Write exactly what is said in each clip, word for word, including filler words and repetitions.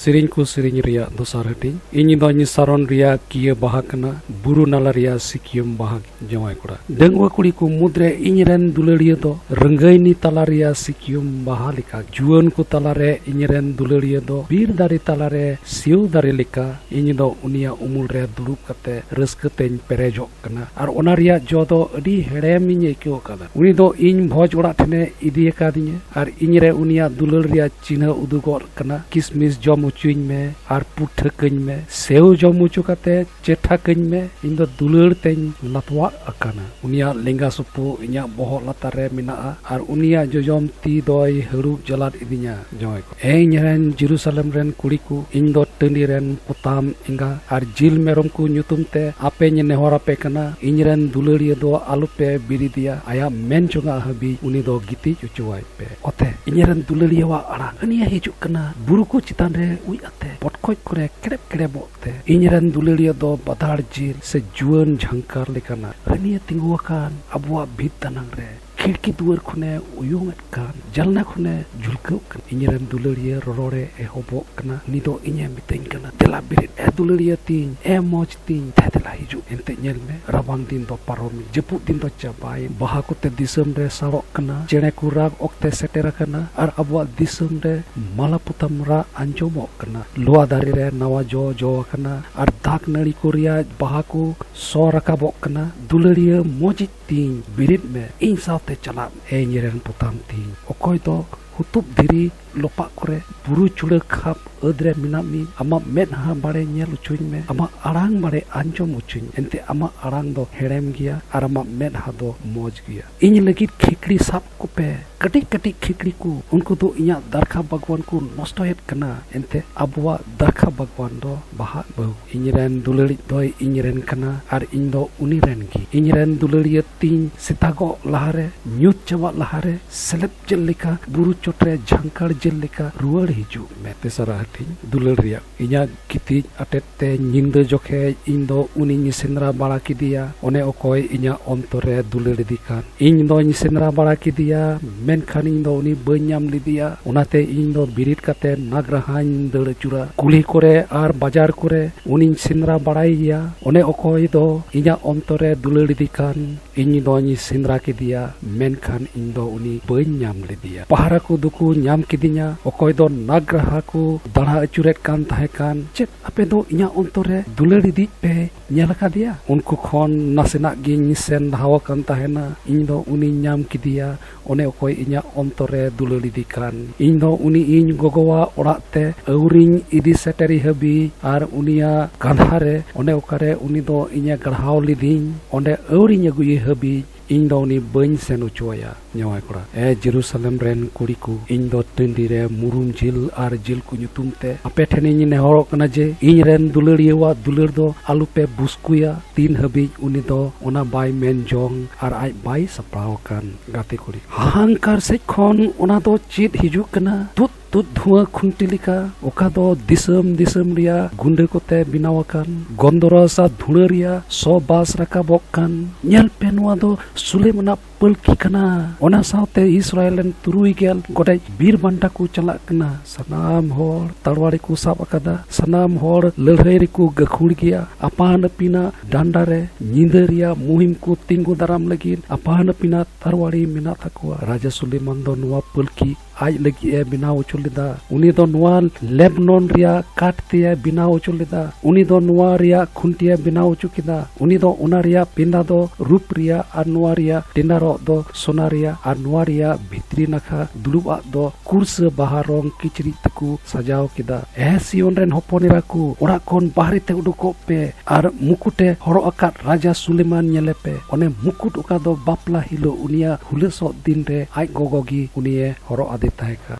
ᱥᱮᱨᱮᱧ ᱠᱚ ᱥᱮᱨᱮᱧ ᱨᱮᱭᱟᱜ ᱫᱚᱥᱟᱨ ᱦᱟᱹᱴᱤᱧ᱾ ᱤᱧ ᱫᱚᱧ ᱥᱟᱨᱚᱱ ᱨᱮᱭᱟᱜ ᱠᱤᱭᱟᱹ ᱵᱟᱦᱟ ᱠᱟᱱᱟ, ᱵᱩᱨᱩ ᱱᱟᱞᱟ ᱨᱮᱭᱟᱜ ᱥᱤᱠᱤᱭᱟᱹᱢ ᱵᱟᱦᱟ ᱡᱟᱶᱟᱭ ᱠᱚᱲᱟ᱾ ᱰᱟᱺᱜᱩᱣᱟᱹ ᱠᱩᱲᱤ ᱠᱚ ᱢᱩᱫᱽᱨᱮ ᱤᱧ ᱨᱮᱱ ᱫᱩᱞᱟᱹᱲᱤᱭᱟᱹ ᱫᱚ ᱨᱟᱹᱝᱜᱟᱹᱭᱱᱤ ᱛᱟᱞᱟ ᱨᱮᱭᱟᱜ ᱥᱤᱠᱤᱭᱟᱹᱢ ᱵᱟᱦᱟ ᱞᱮᱠᱟ᱾ ᱡᱩᱣᱟᱹᱱ ᱠᱚ ᱛᱟᱞᱟᱨᱮ ᱤᱧ ᱨᱮᱱ ᱫᱩᱞᱟᱹᱲᱤᱭᱟᱹ ᱫᱚ ᱵᱤᱨ ᱫᱟᱨᱮ ᱛᱟᱞᱟᱨᱮ ᱥᱤᱭᱟᱹᱣ ᱫᱟᱨᱮ ᱞᱮᱠᱟ᱾ ᱤᱧ ᱫᱚ ᱩᱱᱤᱭᱟᱜ ᱩᱢᱩᱞ ᱨᱮ ᱫᱩᱲᱩᱵ ᱠᱟᱛᱮ ᱨᱟᱹᱥᱠᱟᱹ ᱛᱮᱧ ᱯᱮᱨᱮᱡᱚᱜ ᱠᱟᱱᱟ ᱟᱨ ᱚᱱᱟ ᱨᱮᱭᱟᱜ ᱡᱚ ᱫᱚ ᱟᱹᱰᱤ ᱦᱮᱲᱮᱢᱤᱧ ᱟᱹᱭᱠᱟᱹᱣ ᱟᱠᱟᱫᱟ᱾ ᱩᱱᱤ ᱫᱚ ᱤᱧ ᱵᱷᱚᱡᱽ ᱚᱲᱟᱜ ᱴᱷᱮᱱᱮ ᱤᱫᱤ ᱟᱠᱟᱫᱤᱧᱟ ᱟᱨ ᱤᱧ ᱨᱮ ᱩᱱᱤᱭᱟᱜ ᱫᱩᱞᱟᱹᱲ ᱨᱮᱭᱟᱜ ᱪᱤᱱᱦᱟᱹ ᱩᱫᱩᱜᱚᱜ ᱠᱟᱱᱟ᱾ ᱠᱤᱥᱢᱤᱥ ᱡᱚᱢ ᱦᱚᱪᱚᱧ ᱢᱮ ᱟᱨ ᱯᱩᱴᱷᱟᱹ ᱠᱟᱹᱧ ᱢᱮ᱾ ᱥᱮᱣ ᱡᱚᱢ ᱦᱚᱪᱚ ᱠᱟᱛᱮ ᱪᱮᱴᱷᱟ ᱠᱟᱹᱧ ᱢᱮ᱾ ᱤᱧ ᱫᱚ ᱫᱩᱞᱟᱹᱲ ᱛᱮᱧ ᱞᱟᱛᱣᱟᱜ ᱟᱠᱟᱱᱟ᱾ ᱩᱱᱤᱭᱟᱜ ᱞᱮᱸᱜᱟ ᱥᱩᱯᱩ ᱤᱧᱟᱜ ᱵᱚᱦᱚᱜ ᱞᱟᱛᱟᱨ ᱨᱮ ᱢᱮᱱᱟᱜᱼᱟ ᱟᱨ ᱩᱱᱤᱭᱟᱜ ᱡᱚᱡᱚᱢ ᱛᱤ ᱫᱚᱭ ᱦᱟᱹᱲᱩᱵ ᱡᱟᱞᱟᱫ ᱤᱫᱤᱧᱟ᱾ ᱡᱟᱶᱟᱭ ᱠᱚ, ᱮ ᱤᱧ ᱨᱮᱱ ᱡᱮᱨᱩᱥᱟᱞᱮᱢ ᱨᱮᱱ ᱠᱩᱲᱤ ᱠᱚ, ᱤᱧ ᱫᱚ ᱴᱟᱺᱰᱤ ᱨᱮᱱ ᱯᱚᱛᱟᱢ ᱮᱸᱜᱟ ᱟᱨ ᱡᱤᱞ ᱢᱮᱨᱚᱢ ᱠᱚ ᱧᱩᱛᱩᱢ ᱛᱮ ᱟᱯᱮᱧ ᱱᱮᱦᱚᱨ ᱟᱯᱮ ᱠᱟᱱᱟ, ᱤᱧ ᱨᱮᱱ ᱫᱩᱞᱟᱹᱲᱤᱭᱟᱹ ᱫᱚ ᱟᱞᱚᱯᱮ ᱵᱤᱨᱤᱫᱮᱭᱟ᱾ ᱟᱭᱟᱜ ᱢᱮᱱ ᱡᱚᱝᱟᱜ ᱦᱟᱹᱵᱤᱡ ᱩᱱᱤ ᱫᱚ ᱜᱤᱛᱤᱡ ᱦᱚᱪᱚᱣᱟᱭ ᱯᱮ᱾ ᱚᱛᱮ, ᱤᱧ ᱨᱮᱱ ᱫᱩᱞᱟᱹᱲᱤᱭᱟᱹᱣᱟᱜ ᱟᱲᱟᱝ ᱦᱟᱹᱱᱤᱭᱟ ᱦᱤᱡᱩᱜ ᱠᱟᱱᱟ, ᱵᱩᱨᱩ ᱠᱚ ᱪᱮᱛᱟᱱ ᱨᱮ ᱩᱡ ᱟᱛᱮ, ᱯᱚᱴᱠᱚᱡ ᱠᱚᱨᱮ ᱠᱮᱲᱮᱵ ᱠᱮᱲᱮᱵᱚᱜ ᱛᱮ᱾ ᱤᱧ ᱨᱮᱱ ᱫᱩᱞᱟᱹᱲᱤᱭᱟᱹ ᱫᱚ ᱵᱟᱫᱟᱲ ᱡᱤᱞ ᱥᱮ ᱡᱩᱣᱟᱹᱱ ᱡᱷᱟᱝᱠᱟᱨ ᱞᱮᱠᱟᱱᱟ᱾ ᱦᱟᱹᱱᱤᱭᱟ ᱛᱤᱸᱜᱩ ᱟᱠᱟᱱ ᱟᱵᱚᱣᱟᱜ ᱵᱷᱤᱛ ᱫᱟᱱᱟᱝ ᱨᱮ, ᱠᱷᱤᱲᱠᱤ ᱫᱩᱣᱟᱹᱨ ᱠᱷᱚᱱᱮ ᱩᱭᱩᱝ ᱮᱫ ᱠᱟᱱ, ᱡᱟᱞᱱᱟ ᱠᱷᱚᱱᱮ ᱡᱷᱩᱞᱠᱟᱹᱣᱜ ᱠᱟᱱᱟ᱾ ᱤᱧ ᱨᱮᱱ ᱫᱩᱞᱟᱹᱲᱤᱭᱟᱹ ᱨᱚᱨᱚᱲᱮ ᱮᱦᱚᱵᱚᱜ ᱠᱟᱱᱟ᱾ ᱩᱱᱤ ᱫᱚ ᱤᱧᱮ ᱢᱤᱛᱟᱹᱧ ᱠᱟᱱᱟ, "ᱫᱮᱞᱟ ᱵᱮᱨᱮᱫ, ᱮ ᱫᱩᱞᱟᱹᱲᱤᱭᱟᱹ ᱛᱤᱧ, ᱮ ᱢᱚᱡᱽ ᱛᱤᱧ, ᱫᱮ ᱫᱮᱞᱟ ᱦᱤᱡᱩᱜ᱾ ᱮᱱᱛᱮ ᱧᱮᱞ ᱢᱮ, ᱨᱟᱵᱟᱝ ᱫᱤᱱ ᱫᱚ ᱯᱟᱨᱚᱢᱮᱱ, ᱡᱟᱹᱯᱩᱫ ᱫᱤᱱ ᱫᱚ ᱪᱟᱵᱟᱭᱮᱱ, ᱵᱟᱦᱟ ᱠᱚᱛᱮ ᱫᱤᱥᱚᱢ ᱨᱮ ᱥᱟᱲᱚᱜ ᱠᱟᱱᱟ, ᱪᱮᱬᱮ ᱠᱚ ᱨᱟᱜ ᱚᱠᱛᱮ ᱥᱮᱴᱮᱨ ᱟᱠᱟᱱᱟ, ᱟᱨ ᱟᱵᱚᱣᱟᱜ ᱫᱤᱥᱚᱢ ᱨᱮ ᱢᱟᱞᱟ ᱯᱚᱛᱟᱢ ᱨᱟᱜ ᱟᱸᱡᱚᱢᱚᱜ ᱠᱟᱱᱟ, ᱞᱚᱣᱟ ᱫᱟᱨᱮ ᱨᱮ ᱱᱟᱣᱟ ᱡᱚ ᱡᱚ ᱟᱠᱟᱱᱟ, ᱟᱨ ᱫᱟᱜ ᱱᱟᱹᱲᱤ ᱠᱚ ᱨᱮᱭᱟᱜ ᱵᱟᱦᱟ ᱠᱚ ᱥᱚ ᱨᱟᱠᱟᱵᱚᱜ ᱠᱟᱱᱟ᱾ ᱫᱩᱞᱟᱹᱲᱤᱭᱟᱹ ᱢᱚᱡᱽ ᱛᱤᱧ, ᱵᱮᱨᱮᱫ ᱢᱮ, ᱤᱧ ᱥᱟᱶᱛᱮ ᱪᱟᱞᱟᱜ ᱢᱮ, ᱮ ᱤᱧ ᱨᱮᱱ ᱯᱚᱛᱟᱢ ᱛᱤᱧ, ᱚᱠᱚᱭ ᱫᱚ ᱦᱩᱛᱩᱵ ᱫᱷᱤᱨᱤ ᱞᱚᱯᱟᱜ ᱠᱚᱨᱮ, ᱵᱩᱨᱩ ᱪᱩᱲᱟᱹ ᱠᱷᱟᱯ ᱟᱹᱫ ᱨᱮ ᱢᱮᱱᱟᱜ ᱢᱮ, ᱟᱢᱟᱜ ᱢᱮᱫᱦᱟ ᱵᱟᱲᱮ ᱧᱮᱞ ᱦᱚᱪᱚᱧ ᱢᱮ, ᱟᱢᱟᱜ ᱟᱲᱟᱝ ᱵᱟᱲᱮ ᱟᱸᱡᱚᱢ ᱦᱚᱪᱚᱧ ᱢᱮ, ᱮᱱᱛᱮ ᱟᱢᱟᱜ ᱟᱲᱟᱝ ᱫᱚ ᱦᱮᱲᱮᱢ ᱜᱮᱭᱟ ᱟᱨ ᱟᱢᱟᱜ ᱢᱮᱫᱦᱟ ᱫᱚ ᱢᱚᱡᱽ ᱜᱮᱭᱟ᱾ ᱤᱧ ᱞᱟᱹᱜᱤᱫ ᱠᱷᱤᱠᱲᱤ ᱥᱟᱵ ᱠᱚᱯᱮ, ᱠᱟᱹᱴᱤᱡ ᱠᱟᱹᱴᱤᱡ ᱠᱷᱤᱠᱲᱤ ᱠᱚ, ᱩᱱᱠᱩ ᱫᱚ ᱤᱧᱟᱜ ᱫᱟᱨᱠᱷᱟ ᱵᱟᱜᱽᱣᱟᱱ ᱠᱚ ᱱᱚᱥᱴᱚᱭᱮᱫ ᱠᱟᱱᱟ, ᱮᱱᱛᱮ ᱟᱵᱚᱣᱟᱜ ᱫᱟᱨᱠᱷᱟ ᱵᱟᱜᱽᱣᱟᱱ ᱫᱚ ᱵᱟᱦᱟᱜ ᱵᱟᱹᱦᱩ᱾ ᱤᱧ ᱨᱮᱱ ᱫᱩᱞᱟᱹᱲᱤᱡ ᱫᱚᱭ ᱤᱧ ᱨᱮᱱ ᱠᱟᱱᱟ ᱟᱨ ᱤᱧ ᱫᱚ ᱩᱱᱤ ᱨᱮᱱ ᱜᱮ᱾ ᱤᱧ ᱨᱮᱱ ᱫᱩᱞᱟᱹᱲᱤᱭᱟᱹ ᱛᱤᱧ ᱥᱮᱛᱟᱜᱚᱜ ᱞᱟᱦᱟᱨᱮ, ᱧᱩᱛ ᱪᱟᱵᱟᱜ ᱞᱟᱦᱟᱨᱮ, ᱥᱮᱞᱮᱫ ᱪᱮᱫ ᱞᱮᱠᱟ ᱵᱩᱨᱩ ᱪᱚᱴᱨᱮ ᱡᱷᱟᱝᱠᱟᱲ ᱪᱮᱫ ᱞᱮᱠᱟ ᱨᱩᱣᱟᱹᱲ ᱦᱤᱡᱩᱜ ᱢᱮ᱾ ᱛᱮᱥᱟᱨᱟ ᱦᱟᱹᱴᱤᱧ, ᱫᱩᱞᱟᱹᱲ ᱨᱮᱭᱟᱜ᱾ ᱤᱧᱟᱹᱜ ᱜᱤᱛᱤᱡ ᱟᱴᱮᱫ ᱛᱮ ᱧᱤᱫᱟᱹ ᱡᱚᱠᱷᱮᱡ ᱤᱧ ᱫᱚ ᱩᱱᱤᱧ ᱥᱮᱸᱫᱽᱨᱟ ᱵᱟᱲᱟ ᱠᱮᱫᱮᱭᱟ, ᱚᱱᱮ ᱚᱠᱚᱭ ᱤᱧᱟᱹᱜ ᱚᱱᱛᱚᱨ ᱨᱮ ᱫᱩᱞᱟᱹᱲ ᱤᱫᱤ ᱠᱟᱱ᱾ ᱤᱧ ᱫᱚᱧ ᱥᱮᱸᱫᱽᱨᱟ ᱵᱟᱲᱟ ᱠᱮᱫᱮᱭᱟ, ᱢᱮᱱᱠᱷᱟᱱ ᱤᱧ ᱫᱚ ᱩᱱᱤ ᱵᱟᱹᱧ ᱧᱟᱢ ᱞᱮᱫᱮᱭᱟ᱾ ᱚᱱᱟᱛᱮ ᱤᱧ ᱫᱚ ᱵᱤᱨᱤᱫ ᱠᱟᱛᱮ ᱱᱟᱜᱽᱨᱟᱦᱟᱧ ᱫᱟᱹᱲ ᱟᱹᱪᱩᱨᱟ᱾ ᱠᱩᱞᱦᱤ ᱠᱚᱨᱮ ᱟᱨ ᱵᱟᱡᱟᱨ ᱠᱚᱨᱮ ᱩᱱᱤᱧ ᱥᱮᱸᱫᱽᱨᱟ ᱵᱟᱲᱟᱭᱮᱭᱟ, ᱚᱱᱮ ᱚᱠᱚᱭ ᱫᱚ ᱤᱧᱟᱹᱜ ᱚᱱᱛᱚᱨ ᱨᱮ ᱫᱩᱞᱟᱹᱲ ᱤᱫᱤ ᱠᱟᱱ᱾ ᱤᱧ ᱫᱚᱧ ᱥᱮᱸᱫᱽᱨᱟ ᱠᱮᱫᱮᱭᱟ, ᱢᱮᱱᱠᱷᱟᱱ ᱤᱧ ᱫᱚ ᱩᱱᱤ ᱵᱟᱹᱧ ᱧᱟᱢ ᱞᱮᱫᱮᱭᱟ᱾ ᱯᱟᱦᱟᱨᱟ ᱠᱚ ᱫᱚᱠᱚ ᱧᱟᱢ ᱠᱤᱫᱤᱧᱟ, ᱚᱠᱚᱭ ᱫᱚ ᱱᱟᱜᱽᱨᱟᱦᱟ ᱠᱚ ᱫᱟᱬᱟ ᱟᱹᱪᱩᱨᱮᱫ ᱠᱟᱱ ᱛᱟᱦᱮᱸ ᱠᱟᱱ᱾ ᱪᱮᱫ ᱟᱯᱮ ᱫᱚ ᱤᱧᱟᱹᱜ ᱚᱱᱛᱚᱨ ᱨᱮ ᱫᱩᱞᱟᱹᱲ ᱤᱫᱤᱡ ᱯᱮ ᱧᱮᱞ ᱟᱠᱟᱫᱮᱭᱟ? ᱩᱱᱠᱩ ᱠᱷᱚᱱ ᱱᱟᱥᱮᱱᱟᱜ ᱜᱤᱧ ᱥᱮᱱ ᱞᱟᱦᱟᱣ ᱟᱠᱟᱱ ᱛᱟᱦᱮᱱᱟ᱾ ᱤᱧ ᱫᱚ ᱩᱱᱤᱧ ᱧᱟᱢ ᱠᱮᱫᱮᱭᱟ, ᱚᱱᱮ ᱚᱠᱚᱭ ᱤᱧᱟᱹᱜ ᱚᱱᱛᱚᱨ ᱨᱮ ᱫᱩᱞᱟᱹᱲ ᱤᱫᱤ ᱠᱟᱱ᱾ ᱤᱧ ᱫᱚ ᱩᱱᱤ ᱤᱧ ᱜᱚᱜᱚᱣᱟᱜ ᱚᱲᱟᱜ ᱛᱮ ᱟᱹᱣᱨᱤᱧ ᱤᱫᱤ ᱥᱮᱴᱮᱨᱮ ᱦᱟᱹᱵᱤᱡ ᱟᱨ ᱩᱱᱤᱭᱟᱜ ᱠᱟᱸᱫᱷᱟ ᱨᱮ, ᱚᱱᱮ ᱚᱠᱟᱨᱮ ᱩᱱᱤ ᱫᱚ ᱤᱧᱮ ᱜᱟᱲᱦᱟᱣ ᱞᱤᱫᱤᱧ, ᱚᱸᱰᱮ ᱟᱹᱣᱨᱤᱧ ᱟᱹᱜᱩᱭᱮ ᱦᱟᱹᱵᱤᱡ ᱤᱧ ᱫᱚ ᱩᱱᱤ ᱵᱟᱹᱧ ᱥᱮᱱ ᱦᱚᱪᱚᱣᱟᱭᱟ᱾ ᱡᱟᱶᱟᱭ ᱠᱚᱲᱟ, ᱮ ᱡᱮᱨᱩᱥᱟᱞᱮᱢ ᱨᱮᱱ ᱠᱩᱲᱤ ᱠᱚ, ᱤᱧ ᱫᱚ ᱴᱟᱺᱰᱤ ᱨᱮ ᱢᱩᱨᱩᱢ ᱡᱤᱞ ᱟᱨ ᱡᱤᱞ ᱠᱚ ᱧᱩᱛᱩᱢ ᱛᱮ ᱟᱯᱮ ᱴᱷᱮᱱᱤᱧ ᱱᱮᱦᱚᱨᱚᱜ ᱠᱟᱱᱟ ᱡᱮ ᱤᱧ ᱨᱮᱱ ᱫᱩᱞᱟᱹᱲᱤᱭᱟᱹᱣᱟᱜ ᱫᱩᱞᱟᱹᱲ ᱫᱚ ᱟᱞᱚᱯᱮ ᱵᱩᱥᱠᱩᱭᱟ, ᱛᱤᱱ ᱦᱟᱹᱵᱤᱡ ᱩᱱᱤ ᱫᱚ ᱚᱱᱟ ᱵᱟᱭ ᱢᱮᱱ ᱡᱚᱝ ᱟᱨ ᱟᱡ ᱵᱟᱭ ᱥᱟᱯᱲᱟᱣ ᱟᱠᱟᱱ᱾ ᱜᱟᱛᱮ ᱠᱩᱲᱤ, ᱦᱟᱦᱟᱝᱠᱟᱨ ᱥᱮᱡ ᱠᱷᱚᱱ ᱚᱱᱟ ᱫᱚ ᱪᱮᱫ ᱦᱤᱡᱩᱜ ᱠᱟᱱᱟ? ᱛᱩᱫ ᱛᱩᱫ ᱫᱷᱩᱣᱟᱹ ᱠᱷᱩᱱᱴᱤ ᱞᱮᱠᱟ, ᱚᱠᱟ ᱫᱚ ᱫᱤᱥᱚᱢ ᱫᱤᱥᱚᱢ ᱨᱮᱭᱟᱜ ᱜᱩᱸᱰᱟᱹ ᱠᱚᱛᱮ ᱵᱮᱱᱟᱣ ᱟᱠᱟᱱ ᱜᱚᱱᱫᱚᱨᱚᱥ ᱟᱨ ᱫᱷᱩᱲᱟᱹ ᱨᱮᱭᱟᱜ ᱥᱚ ᱵᱟᱥ ᱨᱟᱠᱟᱵᱚᱜ ᱠᱟᱱ᱾ ᱧᱮᱞ ᱯᱮ, ᱱᱚᱣᱟ ᱫᱚ ᱥᱩᱞᱮᱢᱟᱱᱟᱜ ᱯᱟᱹᱞᱠᱷᱤ ᱠᱟᱱᱟ᱾ ᱚᱱᱟ ᱥᱟᱶᱛᱮ ᱤᱥᱨᱟᱭᱮᱞ ᱨᱮᱱ ᱛᱩᱨᱩᱭ ᱜᱮᱞ ᱜᱚᱴᱮᱡ ᱵᱤᱨ ᱵᱟᱱᱴᱟ ᱠᱚ ᱪᱟᱞᱟᱜ ᱠᱟᱱᱟ᱾ ᱥᱟᱱᱟᱢ ᱦᱚᱲ ᱛᱟᱲᱣᱟᱲᱤ ᱠᱚ ᱥᱟᱵ ᱟᱠᱟᱫᱟ᱾ ᱥᱟᱱᱟᱢ ᱦᱚᱲ ᱞᱟᱹᱲᱦᱟᱹᱭ ᱨᱮᱠᱚ ᱜᱟᱹᱠᱷᱩᱲ ᱜᱮᱭᱟ᱾ ᱟᱯᱟᱱ ᱟᱹᱯᱤᱱᱟᱜ ᱰᱟᱱᱰᱟ ᱨᱮ ᱧᱤᱫᱟᱹ ᱨᱮᱭᱟᱜ ᱢᱩᱦᱤᱢ ᱠᱚ ᱛᱤᱸᱜᱩ ᱫᱟᱨᱟᱢ ᱞᱟᱹᱜᱤᱫ ᱟᱯᱟᱱ ᱟᱹᱯᱤᱱᱟᱜ ᱛᱟᱨᱣᱟᱲᱤ ᱢᱮᱱᱟᱜ ᱛᱟᱠᱚᱣᱟ᱾ ᱨᱟᱡᱟ ᱥᱩᱞᱮᱢᱟᱱ ᱫᱚ ᱱᱚᱣᱟ ᱯᱟᱹᱞᱠᱷᱤ ᱟᱡ ᱞᱟᱹᱜᱤᱫ ᱮ ᱵᱮᱱᱟᱣ ᱦᱚᱪᱚ ᱞᱮᱫᱟ᱾ ᱩᱱᱤ ᱫᱚ ᱱᱚᱣᱟ ᱞᱮᱵᱱᱚᱱ ᱨᱮᱭᱟᱜ ᱠᱟᱴ ᱛᱮᱭ ᱵᱮᱱᱟᱣ ᱦᱚᱪᱚ ᱞᱮᱫᱟ᱾ ᱩᱱᱤ ᱫᱚ ᱱᱚᱣᱟ ᱨᱮᱭᱟᱜ ᱠᱷᱩᱱᱴᱤᱭᱮ ᱵᱮᱱᱟᱣ ᱦᱚᱪᱚ ᱠᱮᱫᱟ᱾ ᱩᱱᱤ ᱫᱚ ᱚᱱᱟ ᱨᱮᱭᱟᱜ ᱯᱮᱸᱫᱟ ᱫᱚ ᱨᱩᱯ ᱨᱮᱭᱟᱜ ᱟᱨ ᱱᱚᱣᱟ ᱨᱮᱭᱟᱜ ᱴᱮᱸᱰᱟᱨᱚᱜ ᱫᱚ ᱥᱚᱱᱟ ᱨᱮᱭᱟᱜ ᱟᱨ ᱱᱚᱣᱟ ᱨᱮᱭᱟᱜ ᱵᱷᱤᱛᱨᱤ ᱱᱟᱠᱷᱟ ᱫᱩᱲᱩᱵ ᱟᱜ ᱫᱚ ᱠᱩᱲᱥᱟᱹ ᱵᱟᱦᱟ ᱨᱚᱝ ᱠᱤᱪᱨᱤᱡ ᱛᱮᱠᱚ ᱥᱟᱡᱟᱣ ᱠᱮᱫᱟ᱾ ᱮ ᱥᱤᱭᱳᱱ ᱨᱮᱱ ᱦᱚᱯᱚᱱ ᱮᱨᱟ ᱠᱚ, ᱚᱲᱟᱜ ᱠᱷᱚᱱ ᱵᱟᱦᱨᱮ ᱛᱮ ᱩᱰᱩᱠᱚᱜ ᱯᱮ ᱟᱨ ᱢᱩᱠᱩᱴᱮ ᱦᱚᱨᱚᱜ ᱟᱠᱟᱫ ᱨᱟᱡᱟ ᱥᱩᱞᱮᱢᱟᱱ ᱧᱮᱞᱮ ᱯᱮ᱾ ᱚᱱᱮ ᱢᱩᱠᱩᱴ ᱚᱠᱟ ᱫᱚ ᱵᱟᱯᱞᱟ ᱦᱤᱞᱳᱜ ᱩᱱᱤᱭᱟᱜ ᱦᱩᱞᱟᱹᱥᱚᱜ ᱫᱤᱱ ᱨᱮ ᱟᱡ ᱜᱚᱜᱚ ᱜᱮ ᱩᱱᱤᱭᱮ ᱦᱚᱨᱚᱜ ᱟᱫᱮ ᱛᱟᱦᱮᱸ ᱠᱟᱱ᱾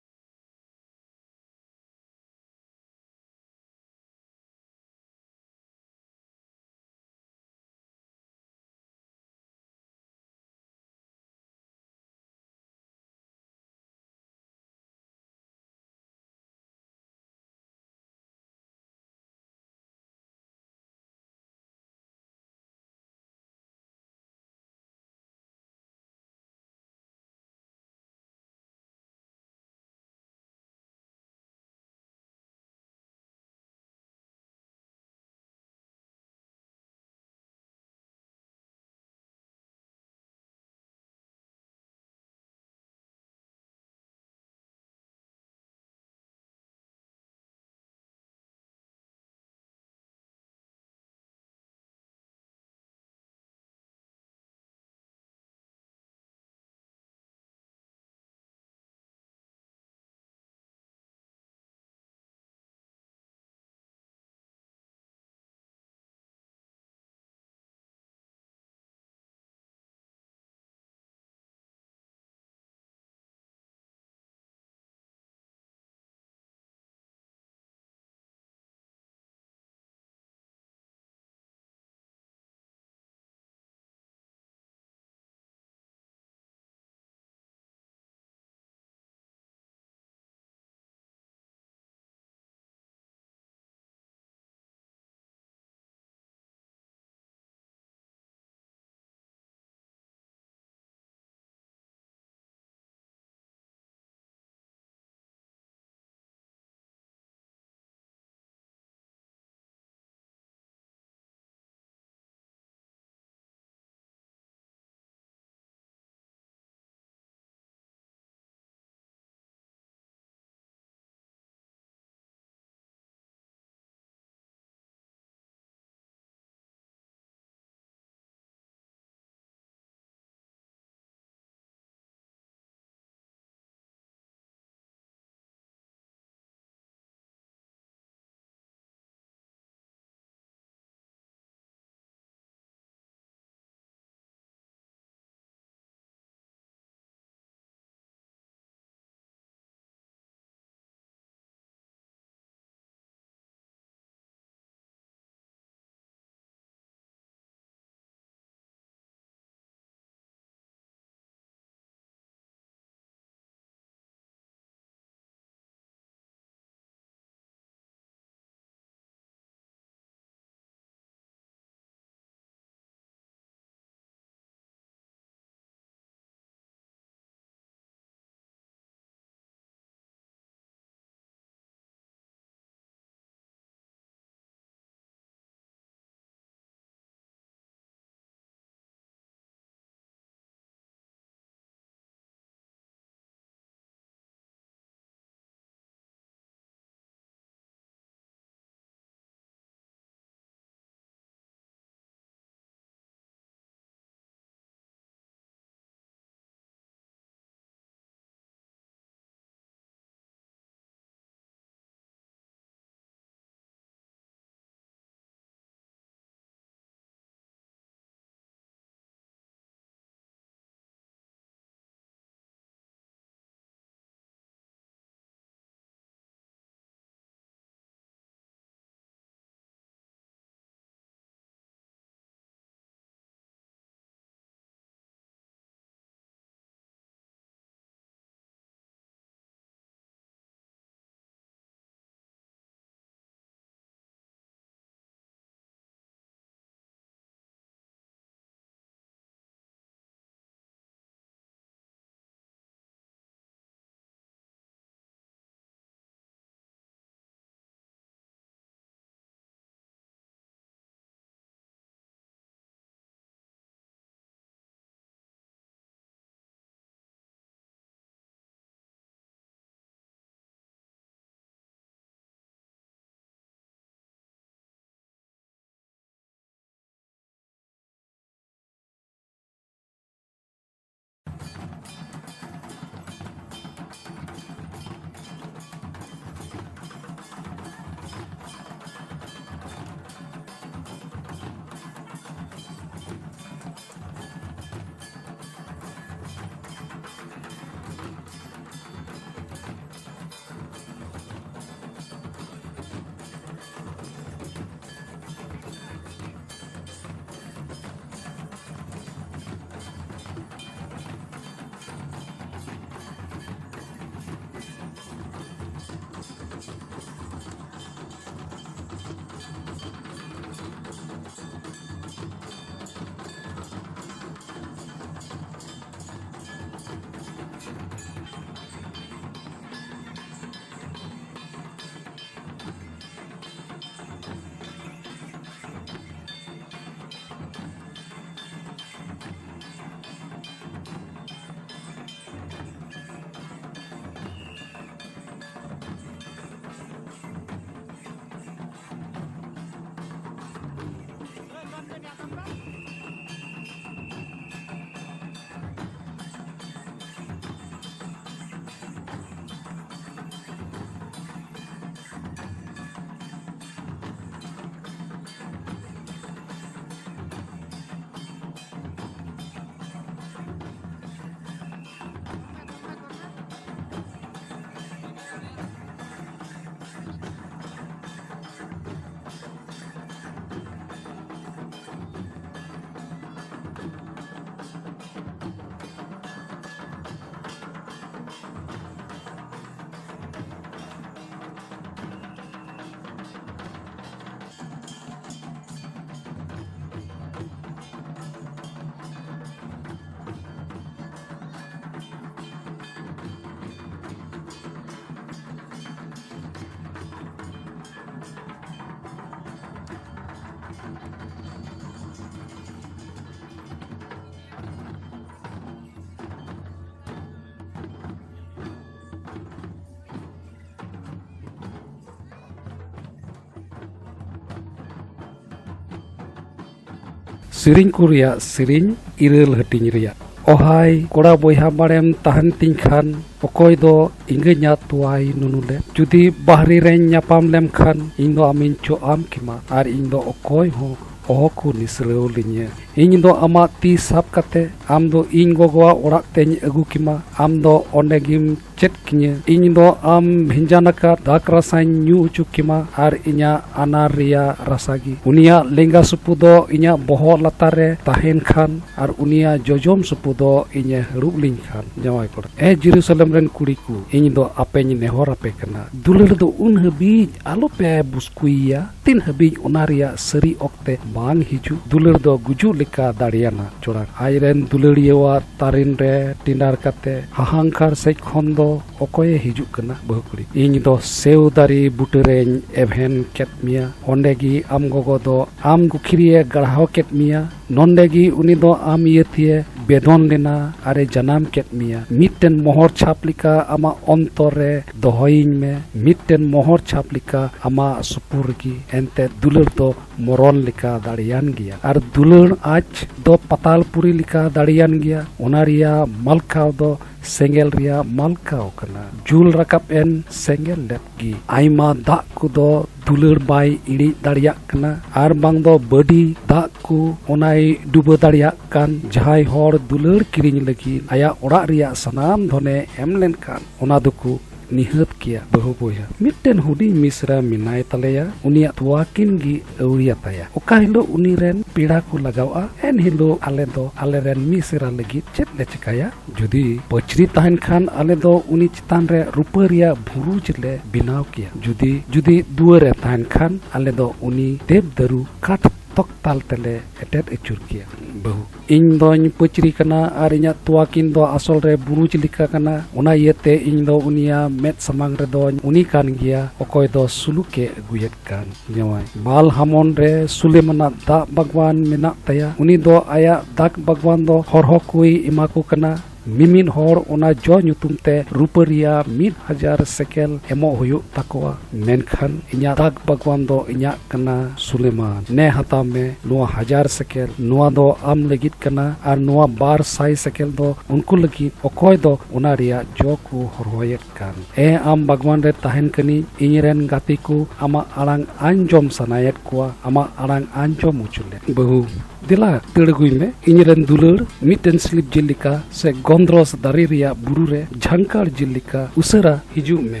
ᱥᱮᱨᱮᱧ ᱠᱚ ᱨᱮᱭᱟᱜ ᱥᱮᱨᱮᱧ ᱤᱨᱟᱹᱞ ᱦᱟᱹᱴᱤᱧ ᱨᱮᱭᱟᱜ᱾ ᱚᱦᱟᱭ ᱠᱚᱲᱟ ᱵᱚᱭᱦᱟ ᱵᱟᱲᱮᱢ ᱛᱟᱦᱮᱱ ᱛᱤᱧ ᱠᱷᱟᱱ, ᱚᱠᱚᱭ ᱫᱚ ᱤᱝᱜᱟᱹᱧᱟ ᱛᱚᱣᱟᱭ ᱱᱩᱱᱩ ᱞᱮ᱾ ᱡᱩᱫᱤ ᱵᱟᱦᱨᱮ ᱨᱮᱧ ᱧᱟᱯᱟᱢ ᱞᱮᱢ ᱠᱷᱟᱱ, ᱤᱧ ᱫᱚ ᱟᱢᱤᱧ ᱪᱚᱜ ᱟᱢ ᱠᱮᱢᱟ, ᱟᱨ ᱤᱧ ᱫᱚ ᱚᱠᱚᱭ ᱦᱚᱸ ᱚᱦᱚ ᱠᱚ ᱱᱤᱥᱲᱟᱹᱣ ᱞᱤᱧᱟᱹ᱾ ᱤᱧ ᱫᱚ ᱟᱢᱟᱜ ᱛᱤ ᱥᱟᱵ ᱠᱟᱛᱮ ᱟᱢ ᱫᱚ ᱤᱧ ᱜᱚᱜᱚᱣᱟᱜ ᱚᱲᱟᱜ ᱛᱮᱧ ᱟᱹᱜᱩ ᱠᱮᱢᱟ᱾ ᱟᱢ ᱫᱚ ᱚᱸᱰᱮ ᱜᱮᱢ ᱪᱮᱫ ᱠᱤᱧᱟᱹ᱾ ᱤᱧ ᱫᱚ ᱟᱢ ᱵᱷᱮᱡᱟᱱ ᱟᱠᱟᱫ ᱫᱟᱜᱽ ᱨᱟᱥᱟᱧ ᱧᱩ ᱦᱚᱪᱚ ᱠᱮᱢᱟ, ᱟᱨ ᱤᱧᱟᱹᱜ ᱟᱱᱟᱨ ᱨᱮᱭᱟᱜ ᱨᱟᱥᱟ ᱜᱮ᱾ ᱩᱱᱤᱭᱟᱜ ᱞᱮᱸᱜᱟ ᱥᱩᱯᱩ ᱫᱚ ᱤᱧᱟᱹᱜ ᱵᱚᱦᱚᱜ ᱞᱟᱛᱟᱨ ᱨᱮ ᱛᱟᱦᱮᱱ ᱠᱷᱟᱱ, ᱟᱨ ᱩᱱᱤᱭᱟᱜ ᱡᱚᱡᱚᱢ ᱥᱩᱯᱩ ᱫᱚ ᱤᱧᱮ ᱦᱟᱹᱨᱩᱵ ᱞᱤᱧ ᱠᱷᱟᱱ᱾ ᱡᱟᱶᱟᱭ ᱠᱚᱲᱟ, ᱮ ᱡᱮᱨᱩᱥᱟᱞᱮᱢ ᱨᱮᱱ ᱠᱩᱲᱤ ᱠᱚ, ᱤᱧ ᱫᱚ ᱟᱯᱮᱧ ᱱᱮᱦᱚᱨ ᱟᱯᱮ ᱠᱟᱱᱟ, ᱫᱩᱞᱟᱹᱲ ᱫᱚ ᱩᱱ ᱦᱟᱹᱵᱤᱡ ᱟᱞᱚᱯᱮ ᱵᱩᱥᱠᱩᱭᱮᱭᱟ, ᱛᱤᱱ ᱦᱟᱹᱵᱤᱡ ᱚᱱᱟ ᱨᱮᱭᱟᱜ ᱥᱟᱹᱨᱤ ᱚᱠᱛᱮ ᱵᱟᱝ ᱦᱤᱡᱩᱜ᱾ ᱫᱩᱞᱟᱹᱲ ᱫᱚ ᱜᱩᱡᱩᱜ ᱞᱮᱠᱟ ᱫᱟᱲᱮᱭᱟᱱᱟ᱾ ᱪᱚᱲᱟᱠ, ᱟᱡ ᱨᱮᱱ ᱫᱩᱞᱟᱹᱲᱤᱭᱟᱹᱣᱟᱜ ᱛᱟᱨᱮᱱ ᱨᱮ ᱴᱮᱸᱰᱟᱨ ᱠᱟᱛᱮ ᱦᱟᱦᱟᱝᱠᱟᱨ ᱥᱮᱡ ᱠᱷᱚᱱ ᱫᱚ ᱚᱠᱚᱭᱮ ᱦᱤᱡᱩᱜ ᱠᱟᱱᱟ? ᱵᱟᱹᱦᱩ ᱠᱩᱲᱤ, ᱤᱧ ᱫᱚ ᱥᱮᱣ ᱫᱟᱨᱮ ᱵᱩᱴᱟᱹ ᱨᱮᱧ ᱮᱵᱷᱮᱱ ᱠᱮᱫ ᱢᱮᱭᱟ, ᱚᱸᱰᱮ ᱜᱮ ᱟᱢ ᱜᱚᱜᱚ ᱫᱚ ᱟᱢ ᱜᱩᱠᱷᱤᱨᱤᱭᱮ ᱜᱟᱲᱦᱟᱣ ᱠᱮᱫ ᱢᱮᱭᱟ, ᱱᱚᱸᱰᱮ ᱜᱮ ᱩᱱᱤ ᱫᱚ ᱟᱢ ᱤᱭᱟᱹᱛᱮ ᱵᱮᱫᱚᱱ ᱞᱮᱱᱟ ᱟᱨᱮ ᱡᱟᱱᱟᱢ ᱠᱮᱫ ᱢᱮᱭᱟ᱾ ᱢᱤᱫᱴᱮᱱ ᱢᱚᱦᱚᱨ ᱪᱷᱟᱯ ᱞᱮᱠᱟ ᱟᱢᱟᱜ ᱚᱱᱛᱚᱨ ᱨᱮ ᱫᱚᱦᱚᱭᱤᱧ ᱢᱮ, ᱢᱤᱫᱴᱮᱱ ᱢᱚᱦᱚᱨ ᱪᱷᱟᱯ ᱞᱮᱠᱟ ᱟᱢᱟᱜ ᱥᱩᱯᱩᱨ ᱨᱮᱜᱮ᱾ ᱮᱱᱛᱮ ᱫᱩᱞᱟᱹᱲ ᱫᱚ ᱢᱚᱨᱚᱱ ᱞᱮᱠᱟ ᱫᱟᱲᱮᱭᱟᱱ ᱜᱮᱭᱟ, ᱟᱨ ᱫᱩᱞᱟᱹᱲ ᱟᱸᱪ ᱫᱚ ᱯᱟᱛᱟᱞ ᱯᱩᱨᱤ ᱞᱮᱠᱟ ᱫᱟᱲᱮᱭᱟᱱ ᱜᱮᱭᱟ᱾ ᱚᱱᱟ ᱨᱮᱭᱟᱜ ᱢᱟᱞᱠᱷᱟᱣ ᱫᱚ ᱥᱮᱸᱜᱮᱞ ᱨᱮᱭᱟᱜ ᱢᱟᱞᱠᱟᱣ ᱠᱟᱱᱟ᱾ ᱡᱩᱞ ᱨᱟᱠᱟᱵ ᱮᱱ ᱥᱮᱸᱜᱮᱞ ᱞᱮᱫ ᱜᱮ᱾ ᱟᱭᱢᱟ ᱫᱟᱜ ᱠᱚᱫᱚ ᱫᱩᱞᱟᱹᱲ ᱵᱟᱭ ᱤᱬᱤᱡ ᱫᱟᱲᱮᱭᱟᱜ ᱠᱟᱱᱟ, ᱟᱨ ᱵᱟᱝ ᱫᱚ ᱵᱟᱹᱰᱤ ᱫᱟᱜ ᱠᱚ ᱚᱱᱟᱭ ᱰᱩᱵᱟᱹ ᱫᱟᱲᱮᱭᱟᱜ ᱠᱟᱱ᱾ ᱡᱟᱦᱟᱸᱭ ᱦᱚᱲ ᱫᱩᱞᱟᱹᱲ ᱠᱤᱨᱤᱧ ᱞᱟᱹᱜᱤᱫ ᱟᱭᱟᱜ ᱚᱲᱟᱜ ᱨᱮᱭᱟᱜ ᱥᱟᱱᱟᱢ ᱫᱷᱚᱱᱮ ᱮᱢ ᱞᱮᱱᱠᱷᱟᱱ, ᱚᱱᱟ ᱫᱚᱠᱚ ᱱᱤᱦᱟᱹᱛ ᱜᱮᱭᱟ᱾ ᱵᱟᱹᱦᱩ ᱵᱚᱭᱦᱟ, ᱢᱤᱫᱴᱮᱱ ᱦᱩᱰᱤᱧ ᱢᱤᱥᱨᱟ ᱢᱮᱱᱟᱭ ᱛᱟᱞᱮᱭᱟ, ᱩᱱᱤᱭᱟᱜ ᱛᱚᱣᱟ ᱠᱤᱱ ᱜᱮ ᱟᱹᱣᱲᱤᱭᱟᱛᱟᱭᱟ᱾ ᱚᱠᱟ ᱦᱤᱞᱳᱜ ᱩᱱᱤ ᱨᱮᱱ ᱯᱮᱲᱟ ᱠᱚ ᱞᱟᱜᱟᱣᱜᱼᱟ, ᱮᱱ ᱦᱤᱞᱳᱜ ᱟᱞᱮ ᱫᱚ ᱟᱞᱮ ᱨᱮᱱ ᱢᱤᱥᱨᱟ ᱞᱟᱹᱜᱤᱫ ᱪᱮᱫ ᱞᱮ ᱪᱮᱠᱟᱭᱟ? ᱡᱩᱫᱤ ᱯᱟᱹᱪᱨᱤ ᱛᱟᱦᱮᱱ ᱠᱷᱟᱱ, ᱟᱞᱮ ᱫᱚ ᱩᱱᱤ ᱪᱮᱛᱟᱱ ᱨᱮ ᱨᱩᱯᱟᱹ ᱨᱮᱭᱟᱜ ᱵᱩᱨᱩᱡᱽ ᱞᱮ ᱵᱮᱱᱟᱣ ᱠᱮᱭᱟ᱾ ᱡᱩᱫᱤ, ᱡᱩᱫᱤ ᱫᱩᱣᱟᱹᱨ ᱨᱮ ᱛᱟᱦᱮᱱ ᱠᱷᱟᱱ, ᱟᱞᱮ ᱫᱚ ᱩᱱᱤ ᱫᱮᱵᱽᱫᱟᱹᱨᱩ ᱠᱟᱴ ᱛᱚᱠᱛᱟᱞ ᱛᱮᱞᱮ ᱮᱴᱮᱫ ᱟᱹᱪᱩᱨ ᱠᱮᱭᱟ᱾ ᱵᱟᱹᱦᱩ, ᱤᱧ ᱫᱚᱧ ᱯᱟᱹᱪᱨᱤ ᱠᱟᱱᱟ ᱟᱨ ᱤᱧᱟᱹᱜ ᱛᱚᱣᱟ ᱠᱤᱱ ᱫᱚ ᱟᱥᱚᱞ ᱨᱮ ᱵᱩᱨᱩᱡᱽ ᱞᱮᱠᱟ ᱠᱟᱱᱟ᱾ ᱚᱱᱟ ᱤᱭᱟᱹᱛᱮ ᱤᱧ ᱫᱚ ᱩᱱᱤᱭᱟᱜ ᱢᱮᱫ ᱥᱟᱢᱟᱝ ᱨᱮᱫᱚᱧ ᱩᱱᱤ ᱠᱟᱱ ᱜᱮᱭᱟ, ᱚᱠᱚᱭ ᱫᱚ ᱥᱩᱞᱩᱠᱮ ᱟᱹᱜᱩᱭᱮᱫ ᱠᱟᱱ᱾ ᱡᱟᱶᱟᱭ, ᱵᱟᱞ ᱦᱟᱢᱚᱱ ᱨᱮ ᱥᱩᱞᱮᱢᱟᱱᱟᱜ ᱫᱟᱜ ᱵᱟᱜᱽᱣᱟᱱ ᱢᱮᱱᱟᱜ ᱛᱟᱭᱟ᱾ ᱩᱱᱤ ᱫᱚ ᱟᱭᱟᱜ ᱫᱟᱜ ᱵᱟᱜᱽᱣᱟᱱ ᱫᱚ ᱦᱚᱨᱦᱚ ᱠᱚᱭ ᱮᱢᱟ ᱠᱚ ᱠᱟᱱᱟ᱾ ᱢᱤᱢᱤᱫ ᱦᱚᱲ ᱚᱱᱟ ᱡᱚ ᱧᱩᱛᱩᱢ ᱛᱮ ᱨᱩᱯᱟᱹ ᱨᱮᱭᱟᱜ ᱢᱤᱫ ᱦᱟᱡᱟᱨ ᱥᱮᱠᱮᱞ ᱮᱢᱚᱜ ᱦᱩᱭᱩᱜ ᱛᱟᱠᱚᱣᱟ᱾ ᱢᱮᱱᱠᱷᱟᱱ ᱤᱧᱟᱜ ᱫᱟᱜ ᱵᱟᱜᱽᱣᱟᱱ ᱫᱚ ᱤᱧᱟᱜ ᱠᱟᱱᱟ, ᱥᱩᱞᱮᱢᱟᱱ᱾ ᱱᱮ ᱦᱟᱛᱟᱣ ᱢᱮ ᱱᱚᱣᱟ ᱦᱟᱡᱟᱨ ᱥᱮᱠᱮᱞ, ᱱᱚᱣᱟ ᱫᱚ ᱟᱢ ᱞᱟᱹᱜᱤᱫ ᱠᱟᱱᱟ, ᱟᱨ ᱱᱚᱣᱟ ᱵᱟᱨ ᱥᱟᱭ ᱥᱮᱠᱮᱞ ᱫᱚ ᱩᱱᱠᱩ ᱞᱟᱹᱜᱤᱫ, ᱚᱠᱚᱭ ᱫᱚ ᱚᱱᱟ ᱨᱮᱭᱟᱜ ᱡᱚ ᱠᱚ ᱦᱚᱨᱦᱚᱭᱮᱫ ᱠᱟᱱ᱾ ᱮ ᱟᱢ ᱵᱟᱜᱽᱣᱟᱱ ᱨᱮ ᱛᱟᱦᱮᱱ ᱠᱟᱹᱱᱤᱧ, ᱤᱧ ᱨᱮᱱ ᱜᱟᱛᱮ ᱠᱚ ᱟᱢᱟᱜ ᱟᱲᱟᱝ ᱟᱸᱡᱚᱢ ᱥᱟᱱᱟᱭᱮᱫ ᱠᱚᱣᱟ, ᱟᱢᱟᱜ ᱟᱲᱟᱝ ᱟᱸᱡᱚᱢ ᱦᱚᱪᱚ ᱞᱮᱢ᱾ ᱵᱟᱹᱦᱩ, ᱫᱮᱞᱟ ᱫᱟᱹᱲ ᱟᱹᱜᱩᱭ ᱢᱮ, ᱤᱧ ᱨᱮᱱ ᱫᱩᱞᱟᱹᱲ, ᱢᱤᱫᱴᱮᱱ ᱥᱞᱤᱯ ᱡᱮᱞᱮᱠᱟ ᱥᱮ ᱜᱚᱱᱫᱨᱚᱥ ᱫᱟᱨᱮ ᱨᱮᱭᱟᱜ ᱵᱩᱨᱩ ᱨᱮ ᱡᱷᱟᱝᱠᱟᱲ ᱡᱮᱞᱮᱠᱟ ᱩᱥᱟᱹᱨᱟ ᱦᱤᱡᱩᱜ ᱢᱮ᱾